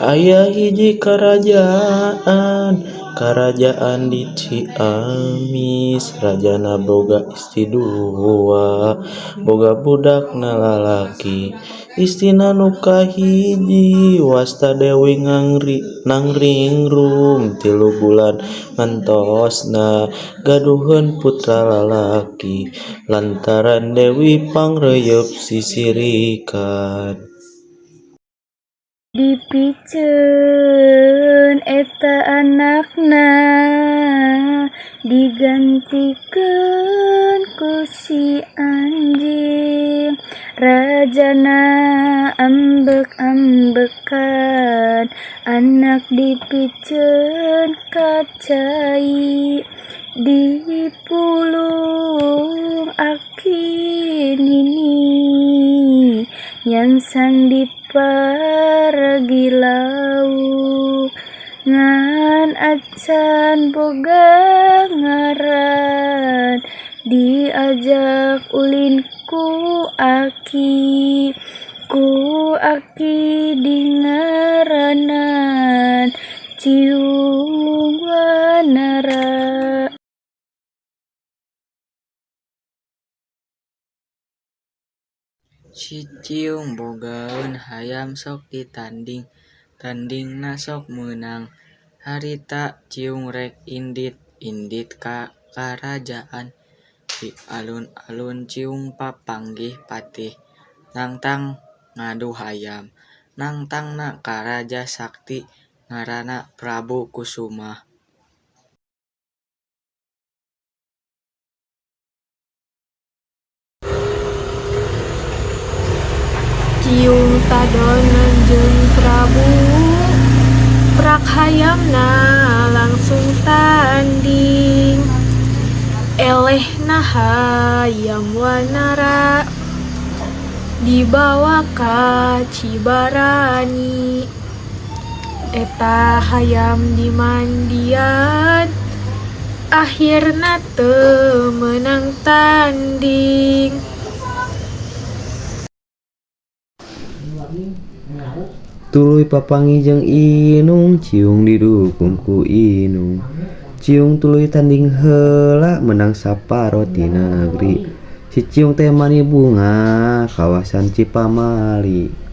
Aya hiji karajaan, karajaan di Ciamis. Rajana boga istri dua, boga budakna lalaki. Istrina nu kahiji wasta Dewi Nangringrum, 3 bulan ngantosna gaduheun putra lalaki. Lantaran Dewi pangreyep sisirikan. Dipiceun eta anakna, digantikeun ku si anjing. Rajana ambek-ambekan, anak dipiceun ka cai. Dipulung aki nini, nyangsang diparagi lauk. Ngan acan boga ngaran, diajak ulin ku aki. Ku aki dingaranan Ciung Wanara. Si Ciung bogaeun hayam sok ditanding, tandingna sok meunang. Harita Ciung rek indit, indit ka karajaan. Di alun-alun Ciung papanggih patih nangtang ngadu hayam. Nangtangna ka raja sakti ngaranna Prabu Kusumah. Ciung tadonan jeung Prabu, prak hayamna langsung tanding. Elehna hayam Wanara dibawa ka Cibarani. Eta hayam dimandian, akhirna teu meunang tanding. Tuluy papanggih jeung Inung, Ciung didukung ku Inung. Ciung tuluy tanding heula, meunang saparo ti negeri. Si Ciung teh mani bungah kawasan Cipamali.